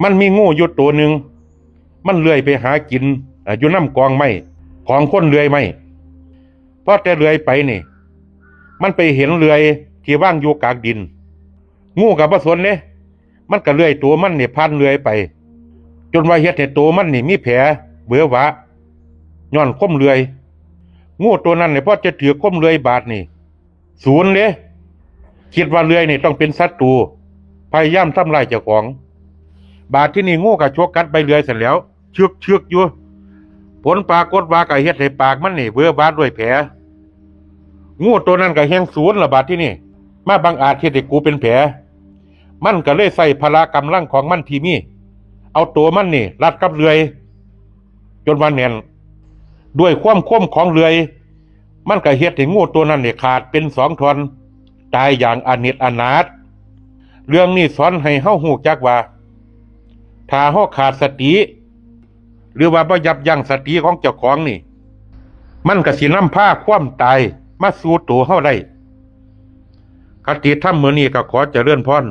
ມັນມີງູຢູ່ໂຕໜຶ່ງ ມັນເລື່ອຍໄປຫາກິນ ເອີ ຢູ່ນຳກອງໄມ້ຂອງຄົນເລື່ອຍໄມ້. ພໍແຕ່ເລື່ອຍໄປນີ້ ມັນໄປເຫັນເລື່ອຍທີ່ວາງຢູ່ກາງດິນ. ງູກໍບໍ່ສົນເດ້ ມັນກໍເລື່ອຍໂຕມັນນີ້ຜ່ານເລື່ອຍໄປ ຈົນວ່າເຮັດໃຫ້ໂຕມັນນີ້ມີແຜເຫວອຫວາ ຍ້ອນຄົມເລື່ອຍ. ງູໂຕນັ້ນນີ້ ພໍຈະຖືກຄົມເລື່ອຍບາດນີ້ ສູນເດ້ ຄິດວ່າເລື່ອຍນີ້ຕ້ອງເປັນສັດຕູ ພະຍາຍາມທຳລາຍເຈົ້າຂອງ. ບາດທີນີ້ງູກໍຊົກກັດໃບເລື່ອຍຊັ້ນແຫຼ້ວ ຊຶກໆຢູ່. ຜົນປາກົດວ່າກໍເຮັດໃຫ້ປາກມັນນີ້ເຫວອຫວາດ້ວຍແຜ. ງູໂຕນັ້ນກໍແຮ່ງສູນລະບາດທີນີ້ ມາບັງອາດເຮັດໃຫ້ກູເປັນແຜ. ມັນກໍເລີຍໃຊ້ພະລະກຳລັງຂອງມັນທີ່ມີ ເອົາໂຕມັນນີ້ລັດກັບເລື່ອຍ ຈົນວ່າແໜ້ນ. ດ້ວຍຄວາມຄົມຂອງເລື່ອຍ ມັນກໍເຮັດໃຫ້ງູໂຕນັ້ນນີ້ຂາດເປັນສອງທ່ອນ ຕາຍຢ່າງອະເນດອະນາດ. ເລື່ອງນີ້ສອນໃຫ້ເຮົາຮູ້ຈັກວ່າ ຖ້າເຮົາຂາດສະຕິ ຫຼືວ່າບໍ່ຢັບຢັ້ງສະຕິຂອງເຈົ້າຂອງນີ້ ມັນກໍຊິນຳພາຄວາມຕາຍມາສູ່ໂຕເຮົາໄດ້. ຄະຕິທຳມື້ນີ້ກໍຂໍຈະເລີນພອນ.